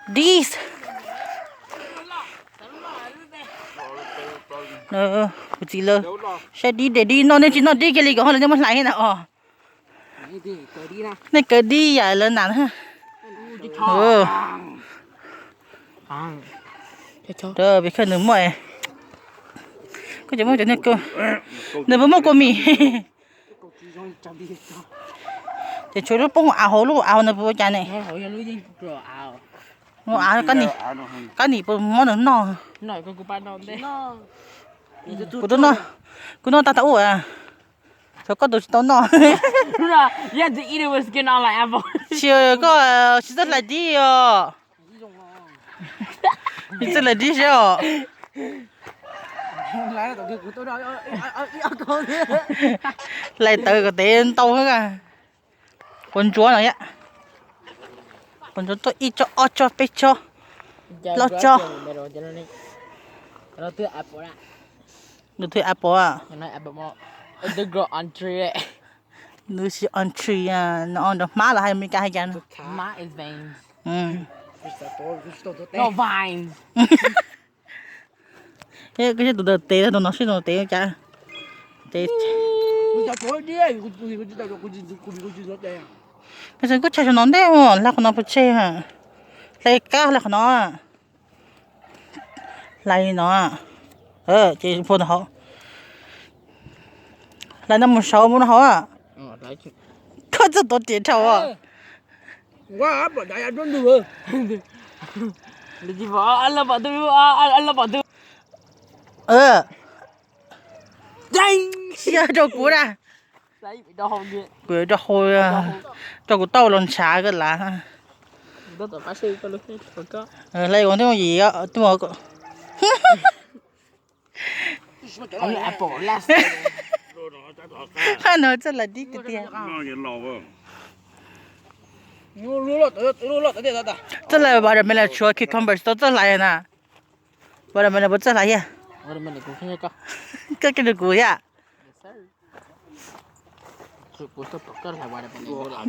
Dib. Kuv txiv lawv saib dib, de dib noj, nej tsis noj dib kiag li kom ho lawv nej muab hlais thiab na os. Nej kaw dib yam lawv nam na. Peb khawb nws muaj, kuj cov muaj cov niag, nws puas muaj kua mis. Ces tshuav lub poob av hauv, lub av hauv nws puas ua cas ne? Lub av, kab nim puas muab nws noj? Kuv, kuv noj tag tau ub, tshuav koj tus tsis tau noj. Tsis, koj tsis txawj hlais dib os. Tsis txawj hlais dib seb os. Hlais tawv kom tev ntau. Quav ntsuav no, quav ntsuav tuaj ib tsob ob tsob peb tsob plaub tsob. Nws twb apple, nws tsis on tree, no nrog hmab los hais Meskas hais cas no. Koj saib tus ntawm tes, tus no seb tus tes cas. Tes, kuj tshaj saum no ntej, hlais qhov no pes tseg, hlais kab hlais qhov no. Hlais li no, ces puag nram hauv, hlais no mus saud mus nram hauv. Koj txawj tuav riam dhau. Sia rau kuv na. Kuv rau hau, rau kuv tau los ntshav koj lav. Hlais ua twb yim, twb mus. Hab no txawj hlais dib tiag tiag. Txawj hlais watermelon, tshuav cucumber tsis tau txawj hlais na. Watermelon puas txawj hlais thiab? Koj kiag rau kuv thiab.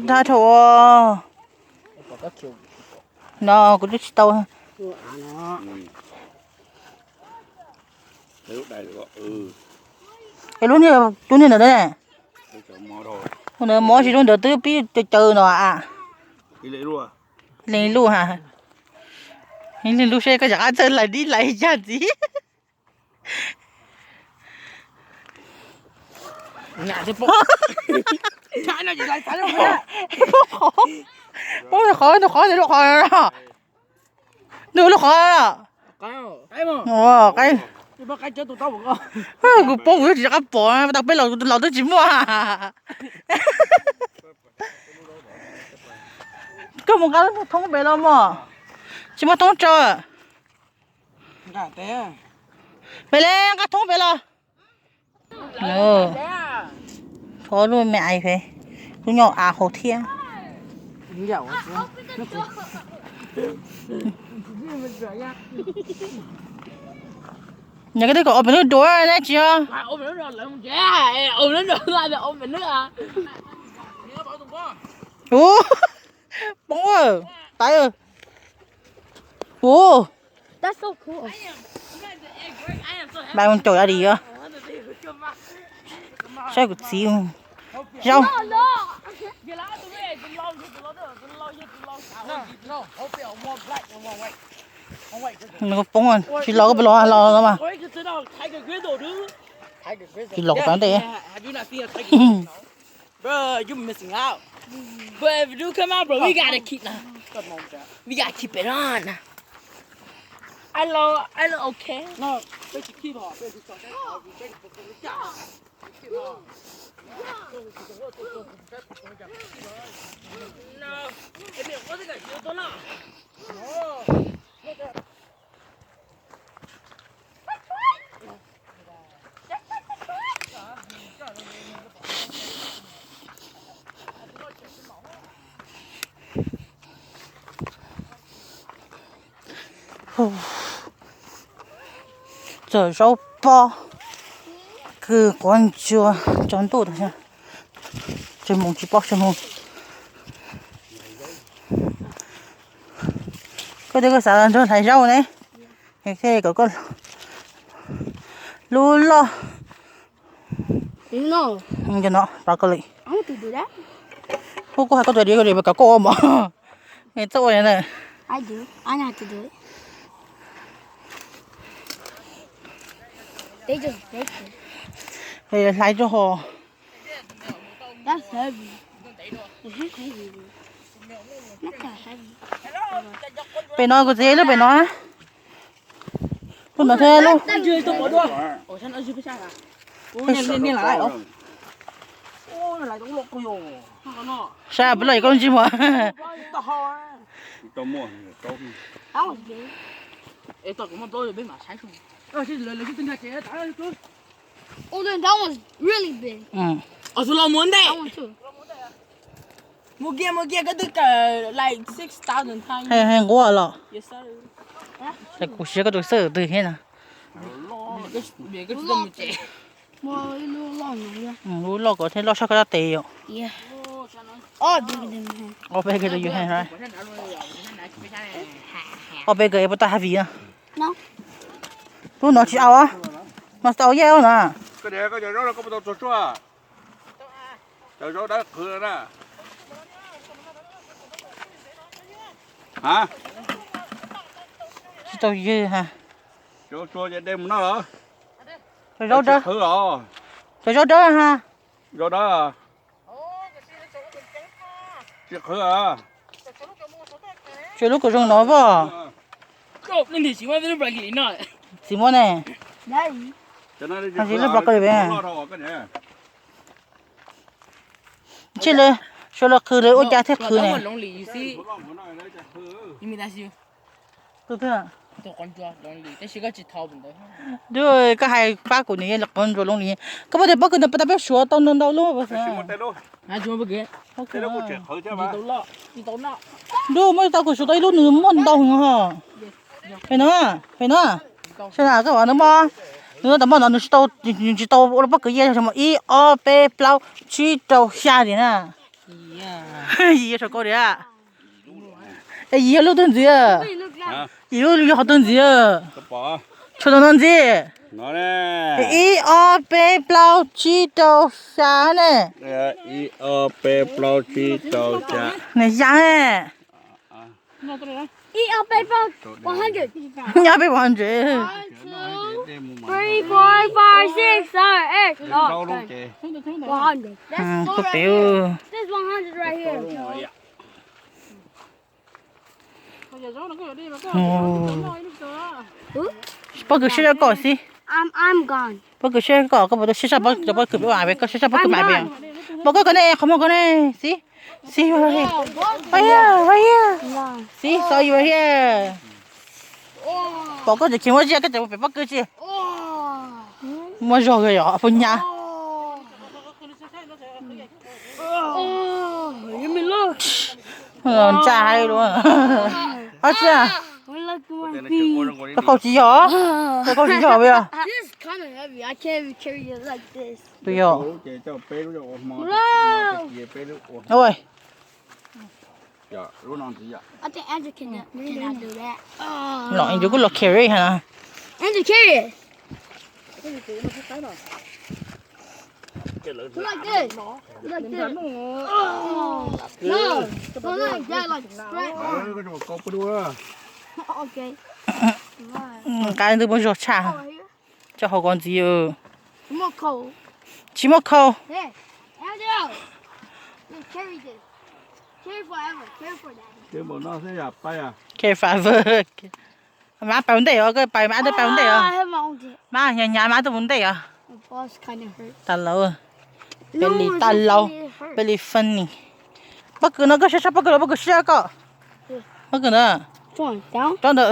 Dag dhau. No kuv twb tsis tau. Es lub niag, lub niag ntawd ne, ua ntawd mob tsis lub ntawd twb pib caw caw no a. Leej lub ha, leej lub seb koj rov qab txawj hlais dib hlais yag ntxiv. Poob qhov, nws qhov, nws lub qhov, nws lub qhov. Qaib, kuv poob kuv twb tsis rov qab pom, tau peb los twb tsis muaj. Koj mus nqa thoob pem los mog, tsis muaj thoob tso. Pem le, nqa thoob pem los. Thov lub me ais, lub nyob av hauv thiab. Nyob koj twb kom ua pem lub duav ne tsis yog? Ub, poob taiv. Ub, pab mus caum yav dim os. Saib kuv txiv zaub. Nws poob tsis los, koj puas los, los los mas. Tsis los kuv pab ntej. Bro, you missing out. But if you do come out, bro, we gotta keep, nah. We gotta keep it on. I love, I love, okay. No. Txawm zaub pob, kws quav ntsuag tsaus ntuj tas. Tsis mus tsis paub tsis mus. Koj tias koj xav nrog hlais zaub ne, kom koj lub loj. No, broccoli. Ua koj hais koj tus dib ko kom koj ua mog. Txawj ua na. Hlais rau hos. Pem no kuv txiv lub pem no. Lub no thiab lub. Sab peb los koj ntsij mus. Oh, then that one's really big. That one too. Mus kiag, mus kiag, koj twb kawm like six thousand times. Hais nquab los? Yes, sir. Kuv siab koj tus xwb twg thiab na. Lub loj kom thiaj loj sab koj tab tes yom. Ob peb kawg yus heev, ob peb kawg puas tau happy na. Lub no tsis au, no tsis tau yaj na. Tsis tau yaj ha. Cov zaub dawb, cov zaub dawb ha. Tsis qhwv. Tsuas lub kom zoo no voj. Txiv muab ne. Tsis lub broccoli. Ntshe lawv suav lawv qhwv lawv ua cas thiaj qhwv ne. Tus twg? Koj hais pab kuv nws yog qhov ntsuas loo li. Koj puas tias pob kws ntawd puas tau peb suav tau ntau ntau lub? Ntuj, muaj tau kuv suav tau ib lub nws muaj ntau heev ho. Pem no, pem no. Saib na koj, nws muaj, nws tau muaj no nws tsis tau, nws tsis tau ua pob kws yaj, ib ob peb plaub tsib rau xya tiag na. Yim yog saum koj tiag. Yim yog lub twg ntxiv? Yim lub yog qhov twg ntxiv? Tshuav no ntxiv. Ib ob peb plaub tsib rau xya ne. Ib ob peb plaub tsib rau xya. Nws xya ne. Ib ob peb plaub, one hundred. Ib ob peb one hundred. Three, four, five, six, seven, eight. Oh, one hundred. That's four right here. This one hundred right here. Pob kws siab kom xib. I'm, I'm gone. Pob kws siab kom, koj puas tau siab saj pob kws peb mam pem, koj siab saj pob kws mam pem. Pom koj ko ne, qhov muag ko ne, xib. Xib, right here, right here. Xib, saw you right here. Pom koj tseem muaj zia koj tseem mus pem pob kws tsi. Muaj zog kawg yom, puas nyab. Ntsaj haib lua. Ob tsi, koj qaug tsis yog, koj qaug tsis yog puas yog? Puas yog? Ua, no yus kuj los carry ha. Qab ntws muaj zog tshaj. Tso hauv ko ntxiv. Tsis muaj khau. Carry forever. Mas pab ntej os, koj pab mas ntej os. Mas hnyav hnyav mas tuaj mus ntej os. Tag laus, peb li tag laus, peb li funny. Pob kws no koj siab saj pob kws los pob kws siab koj? Pob kws ntawd, tsob ntawd.